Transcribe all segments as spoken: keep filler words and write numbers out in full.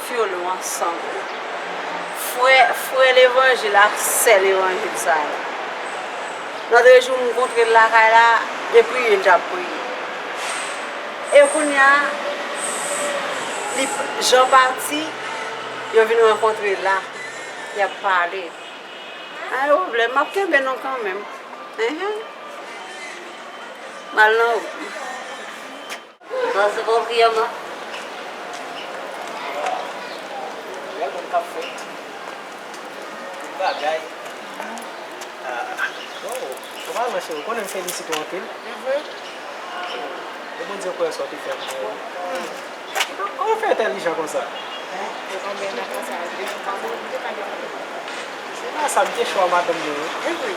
Vyole w ansanm. Frè, frè levanjil ak sè levanjil sa yo. Lòt jou m kontre l lakay la, e priye l t ap priye. E kounye a, li, Jan pati, yo vin rankontre la, y ap pale. Anyen pwoblèm, m ap kenbe non kanmenm. Enhen. M al nan wout mwen. Bon, se bon, priye mwen. Gade moun k ap fèt. Tout bagay. Ah, oh, kòman cheri, ou konnen m felisite w anpil. Mhm. E Bondye kwè sa w te fè pou mwen. Kòman w fè entèlijan konsa? Ou konn byen nan konsa, ou te konn sa, ou te pa gen. Se pa sa, m te cho a madanm mwen, wi. Evre?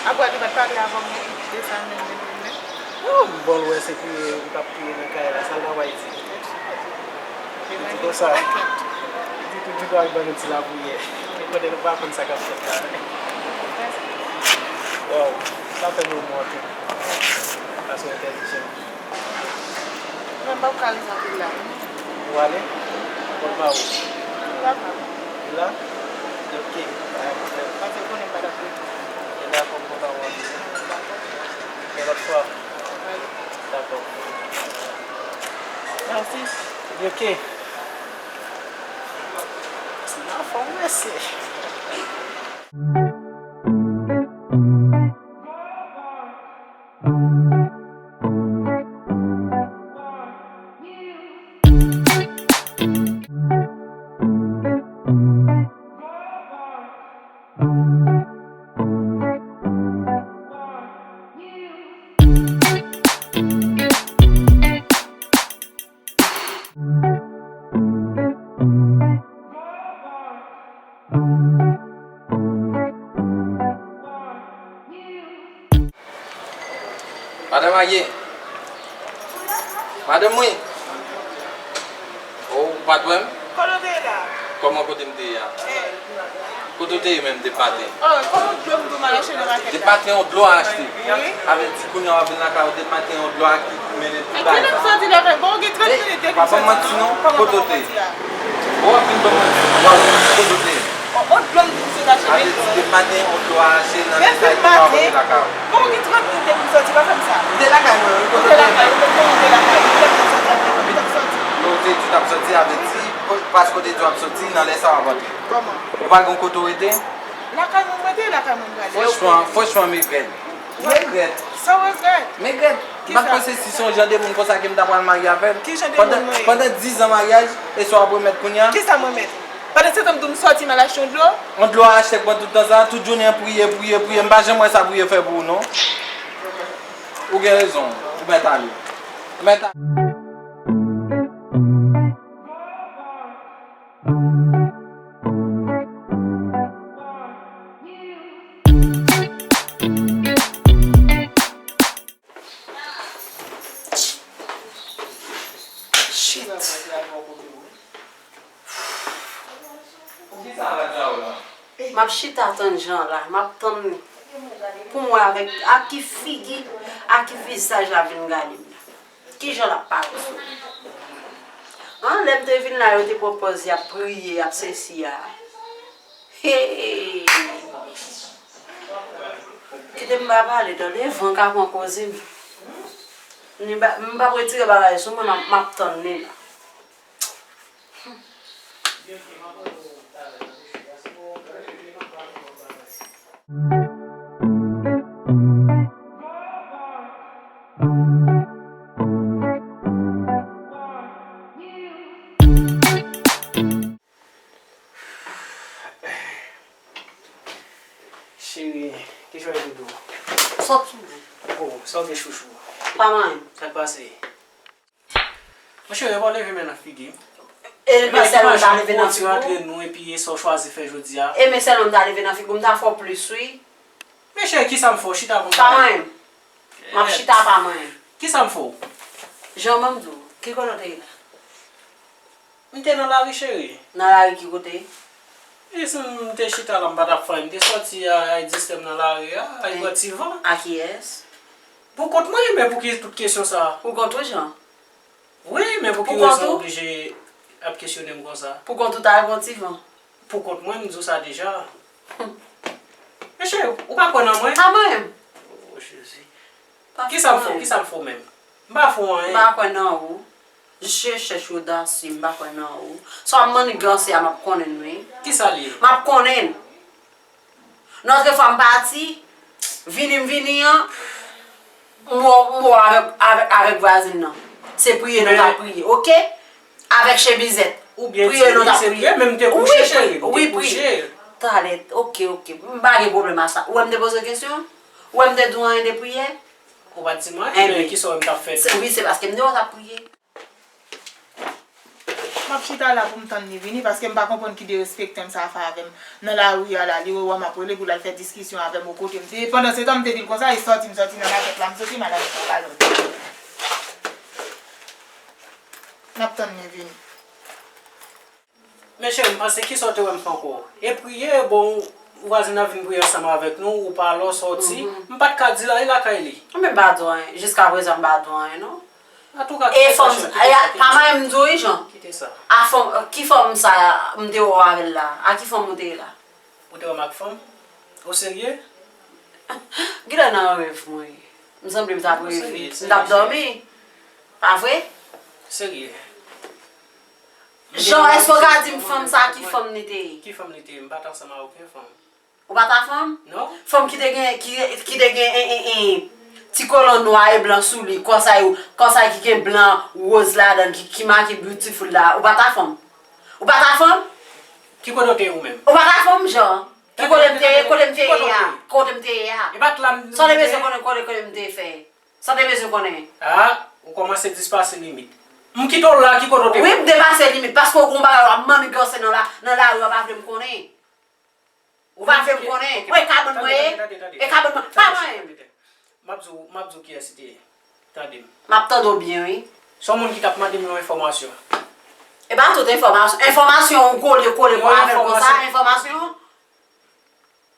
Apre, li pa t pale avè w, men, de sa, menm, menm, menm, menm. Oh, m bon, l wè se priye, li t ap priye nan kay la, sa l ta pral di? Li di konsa, li di tout jou ak ban nou ti lapriyè. Kote nou pa konn sa k ap fèt la. Wow, sa fè m renmen w anpil. Paske w entèlijan. Mwen pa ka ret anpil la. Ou ale? Kot pa ou? Vin lakay. Vin la? Ok. Pa gen pwoblèm. Paske w konnen m pa t ap rete. E dakò, m kontan wè w. Yon lòt fwa. Dakò. Mèsi. Ok. Mèsi, m anfòm, mèsi. Madan marye. Madanm mwen. Oh, ou pa t wè m? Kote w te ye la? Kòman kote m te ye a? Eh. Kote w te ye menm depi maten? Oh, kòman dlo m dwe m al achte nan makèt la? Depi maten yon dlo a achte. Wi. Avè di kounye a w ap vin lakay ou depi maten yon dlo a ki mennen pi bay. Kilè m soti lakay? Bon, ou gen trant minit depi m soti non. Kòman m manti a? Kote w te ye? Bon, w ap vin ban m manti. W ap vin kote w te ye? On, on dlo m di m sot achte. Avè di depi maten on dlo a achte nan lè sa epi pa pote lakay ou. Kòman gen trant minit depi m soti, pa fè m sa. M te lakay mwen wi, kote w te ye? Ou te lakay ou, ou te lakay ou, lè m te soti a, m te soti. Lè w te di w t ap soti, avè di, paske w te di w ap soti, nan lè sa w ap antre. Kòman? Ou pa gen kote w rete? Lakay mwen m rete, lakay mwen m prale. Franchman, franchman, m regrèt. M regrèt. Sa w regrèt? M regrèt. M pa t panse si se yon jan de moun konsa ke m ta pral marye avè l. Ki jan de moun mwen ye? Pandan, pandan diz an maryaj, e sa w ap remèt kounye a? Kisa m remèt? Pandan se tan m di w m sòti m al achte yon dlo. Yon dlo a achte k pran tout tan sa, tout jounen priye, priye, priye. M pa janm wè sa priye fè pou ou non. Ou gen rezon, ou mèt ale. Ou mèt ale. Shit. M ap chita tann Jan la, m ap tann li. Pou m wè avèk, ak ki figi, ak ki vizaj l ap vin gade m la. Ki jan l ap parèt sou li? An, lè m te vin la, yo te pran pòz y ap priye, y ap sesi a. Hey! Kite m pa pale, tande, van ka pran koze m. M pa, m p ap retire bagay sou mwen, m ap, m ap tann li la. Cheri, kijan w ye doudou? Sòt sou mwen. Oh, sa w gen chouchou? Pa manyen m. Sa k pase? Monchè, yo pa leve men nan figi m. E men sèlman m ta leve nan figi w? Ti rantre nou epi e sa w chwazi fè jodi a. E men sèlman m ta leve nan figi w, m ta fè w plis wi. Monchè, kisa m fè w? Chita pou m pale. Pa manyen m. M ap chita pa manyen m. Kisa m fè w? Jan m di w, ki kote w te ye la? M te nan lari, cheri. Nan lari ki kote? E si m te chita la, m pa t ap fè anyen. M te sòti a, ay distè m nan lari a, ay pran ti van. A kiyès? Pou kont mwen, men pou ki tout kesyon sa a? Pou kont ou, Jan? Wi, men pou ki rezon w oblije Ap kesyone m konsa. Pou kont ou ta gen yon ti van. Pou kont mwen, m di w sa deja. Mesye, ou pa kwè nan mwen? A mwen menm. Oh, Jezi. Kisa m fè w? Kisa m fè w menm? M pa fè w anyen. M pa kwè nan ou. Je chèch odasye, m pa kwè nan ou. Sa w ap maniganse a, m ap konnen l, wi. Kisa l ye? M ap konnen l. Lòt fwa m pati, vini m vini an, m wè w, m wè w avèk, avèk, avèk vwazin nan. Se priye nou t ap priye, oke? Avèk chemizèt. Ou byen di, wi, se priye, men m te kouche, cheri, m te kouche. Talè, oke, oke. M pa gen pwoblèm a sa. Ou wè m te poze w kesyon? Ou wè m te di w anyen de priyè? Ou pa t di m anyen, men kisa w wè m t ap fè tou? Wi, se paske m te wè w t ap priye. M ap chita la pou m tann li vini, paske m pa konprann ki derespektan sa a fè avè m. Nan lari a la, li wè w a, m ap rele pou l al fè diskisyon avè m o kote m te ye. Pandansetan, m te di l konsa, e sòti m sòti nan makèt la, m soti, m al achte yon galon. M ap tann li vini. Men cheri, m panse kisa w te wè m fè ankò? E priye, bon, vwazin nan vin priye ansanm avèk nou, ou pale, w sòti. M pa t ka di l anyen lakay li. Mwen menm m pa di w anyen. Jiskaprezan, m pa di w anyen, non. Antouka, kite sa, cheri, kite sa, kite sa. E fanm, pa manyen m di w, wi, Jan. Kite sa. A fanm, ki fanm sa a m te wè w avè l la? A ki fanm ou te ye la? Ou te wè m ak fanm? Ou serye? Genlè nan rèv mwen ye. M sanble m t ap reve. M t ap dòmi. Pa vre? Serye. Jan, èske w ka di m fanm sa a ki fanm li te ye? Ki fanm li te ye? M pa t ansanm ak okenn fanm. Ou pa t ak fanm? Non. Fanm ki te gen, ki, ki te gen, en, en, en, ti kolòn nwa e blan sou li, kòsay, kòsay ki gen blan woz ladan l, ki, ki make beautiful la. Ou pa t ak fanm? Ou pa t ak fanm? Ki kote w te ye ou menm? Ou pa t ak fanm, Jan? Ki kote m te ye, kote m te ye a? Kote m te ye a? E pa t la m te ye? Sa w te bezwen konnen kote, kote m te fè? Sa w te bezwen konnen? A, ou kòmanse dispase limit. M kite w la, ki kote w te ye? Wi, m depase limit, paske w gen yon bagay w ap manniganse nan la, nan lari, w pa vle m konnen. Ou pa vle m konnen. Ou e kabann mwen ye? E kabann mwen. Pa mwen. M ap di w, m ap di w kiyès li te ye. Tande m. M ap tande w byen, wi. Se yon moun ki t ap mande m yon enfòmasyon. E pa tout enfòmasyon. Enfòmasyon ou kole, kole kò avè l konsa, enfòmasyon.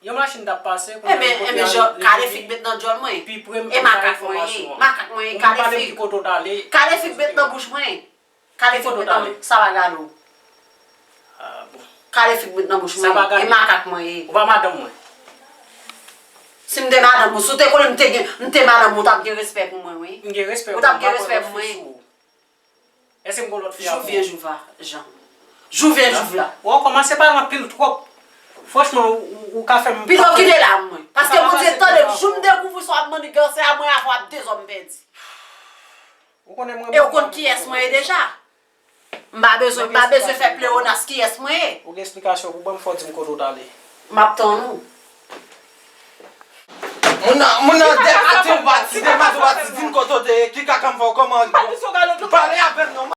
Yon machin t ap pase, kounye a li kote a, li vini pi pre m pou m bay enfòmasyon an. Enben, enben, Jan, kale fig met nan djòl mwen. E makak mwen ye, kale fig. Ou pa pale m ki kote w t ale. Kale fig met nan bouch mwen. Kale fig met nan, sa pa gade w. Ah, bon. Kale fig met nan bouch mwen. Sa pa gade. E makak mwen ye. Ou pa madanm mwen. Si m te madanm ou, si w te konnen m te gen, m te madanm ou, w t ap gen respè pou mwen, wi. M gen respè pou ou, m pa pran lòt fi sou ou. Èske m gen lòt fi ankò? Jou vyen jou va, Jan. Jou vyen jou va. Ou kòmanse pale anpil twòp. Franchman, ou, ou, ou ka fè m pa konn. Pito kite la, mwen. Paske Bondye tande m, jou m dekouvri sa w ap manniganse a mwen, avè w ap dezòm pèdi. Ou konnen mwen menm. E ou konn kiyès mwen ye deja. M pa bezwen, m pa bezwen fè pleonas kiyès mwen ye. Ou gen esplikasyon pou ban m, fò w di m kote w t ale. M ap tann ou. Moun nan, moun nan de, ate w pati, de mati w pati, di m kote w te ye, ki kaka m fè w, kòman. Pale avè m non.